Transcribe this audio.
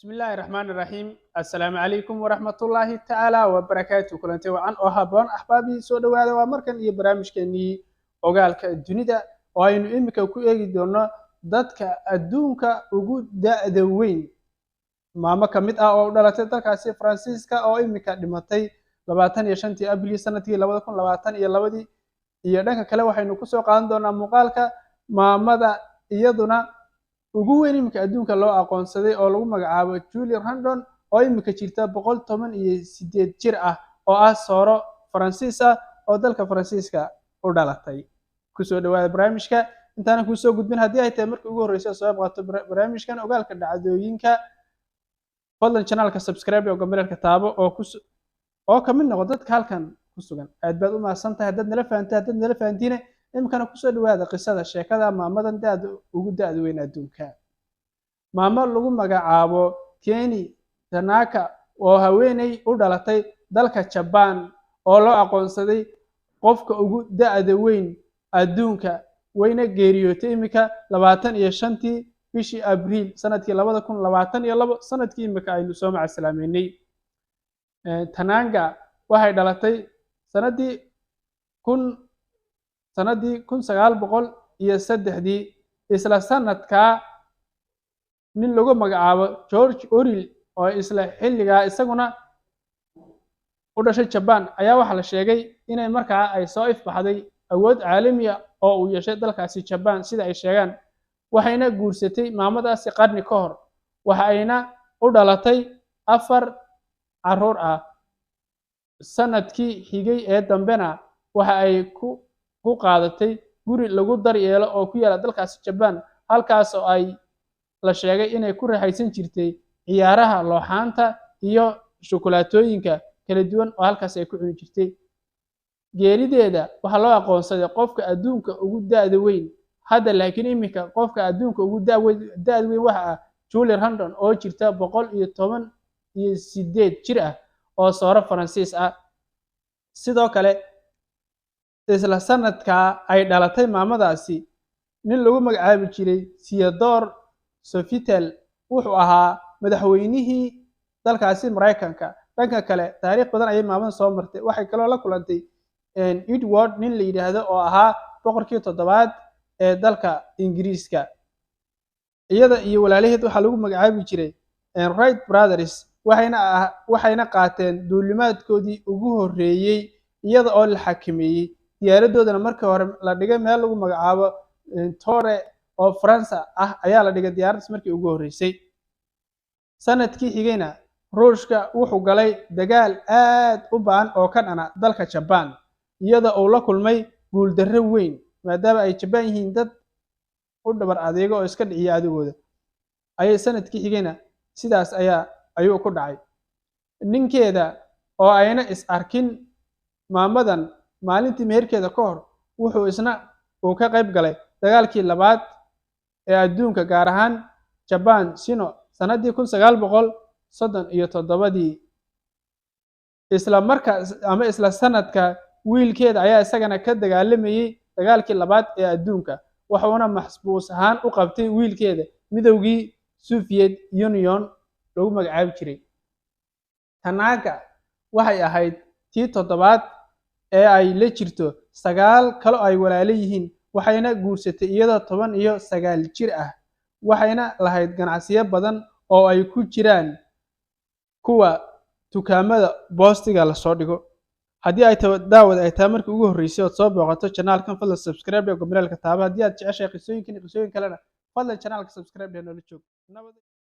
Bismillaahi raxmaani raxiim. Assalaamu calaykum waraxmatullaahi tacaala wabarakaatu. Kulante wacan oo haboon, axbaabii, soo dhowaada. Waa markan iyo barnaamijkeenii Ogaalka Dunida oo aynu iminka ku eegi doono dadka adduunka ugu da'da weyn. Maamo ka mid ah oo u dhalatay dalkaasi Faransiiska oo iminka dhimatay 25-tii Abril sanadkii 2022-dii. Iyo dhanka kale waxaynu kusoo qaadan doonaa muuqaalka maamada iyaduna ugu weyn iminka adduunka loo aqoonsaday oo lagu magacaabo Julie Randon, oo iminka jirta 118 jir ah, oo ah sooro Faransiis ah oo dalka Faransiiska u dhalatay. Kusoo dhawaada barnaamijka. Intaana kuusoo gudbin, haddii ay tahay markii ugu horreysa soo qabato barnaamijkan Ogaalka Dhacdooyinka, fadlan channelka subscribe oo gambarelka taabo oo kamid noqo dadka halkan ku sugan. Aad baad u mahadsan tahay haddaad nala fahantay. Haddaad nala fahantiina, iminkana kusoo dhawaada qisada sheekada maamadan da'da ugu da'da weyn adduunka. Maamo lagu magacaabo Keni Tanaka oo haweeney u dhalatay dalka Jabaan oo loo aqoonsaday qofka ugu da'da weyn adduunka, wayna geeriyootay iminka 25-tii bishii Abriil sanadkii 2022, sanadkii iminka aynu soo macasalaameynay. Tananga waxay dhalatay sanadii 1903-dii. Isla sanadkaa nin lagu magacaabo George Oril oo isla xilligaa isaguna u dhashay Jabaan ayaa waxaa la sheegay inay markaa ay soo ifbaxday awood caalamiya oo uu yeeshay dalkaasi Jabaan, sida ay sheegaan. Waxayna guursatay maamadaasi qarni ka hor, waxa ayna u dhalatay afar caruur ah. Sanadkii xigay ee dambena waxa ay ku qaadatay guri lagu daryeelo oo ku yaala dalkaasi Jabaan, halkaas oo ay la sheegay inay ku raaxaysan jirtay ciyaaraha looxaanta iyo shukulaatooyinka kala duwan oo halkaas ay ku cuni jirtay. Geerideeda waxaa loo aqoonsaday qofka adduunka ugu da'da weyn hadda, laakiin iminka qofka adduunka ugu da'da weyn waxa ah Julie Randon oo jirta 118 jir ah oo sooro Faransiis ah. Sidoo kale isla sanadkaa ay dhalatay maamadaasi, nin lagu magacaabi jiray Theodore Sofitel wuxuu ahaa madaxweynihii dalkaasi Maraykanka. Dhanka kale taariikh badan ayay maamada soo martay. Waxay kaloo la kulantay Edward nin la yidhaahdo oo ahaa boqorkii toddobaad ee dalka Ingiriiska. Iyada iyo walaalaheed waxaa lagu magacaabi jiray Wright Brothers, waxayna qaateen duulimaadkoodii ugu horreeyey iyada oo la xakameeyey diyaaradoodana. Markii hore la dhigay meel lagu magacaabo Tore oo Faransa ah ayaa la dhigay diyaaraddaas markii ugu horreysay. Sanadkii xigayna Ruushka wuxuu galay dagaal aad u ba'an oo ka dhana dalka Jabaan, iyada uu la kulmay guuldarro weyn, maadaama ay Jabaan yihiin dad u dhabar adeego oo iska dhiciya adigooda. Ayay sanadkii xigayna sidaas ayaa ayuu ku dhacay. Ninkeeda oo ayna is arkin maamadan maalintii meherkeeda ka hor, wuxuu isna uu ka qayb galay dagaalkii labaad ee adduunka, gaar ahaan Jabaan Sino, sanadii 1937-dii. Isla marka ama isla sanadka wiilkeeda ayaa isagana ka dagaalamayey dagaalkii labaad ee adduunka, wuxuuna maxbuus ahaan u qabtay wiilkeeda Midowgii Soviet Union lagu magacaabi jiray. Tanaka waxay ahayd tii toddobaad ee ay la jirto sagaal kalo ay walaalo yihiin, waxayna guursatay iyadoo 19 jir ah, waxayna lahayd ganacsiyo badan oo ay ku jiraan kuwa dukaamada boostiga lasoo dhigo. Haddii ay daawad ay tahay markii ugu horreysay ood soo booqato channelkan, fadlan subscribe dheh, gombeelka taaba. Haddii aad jeceshahay qisooyinkan iyo qisooyin kalena, fadlan channelka subscribe dheh. Noola joog.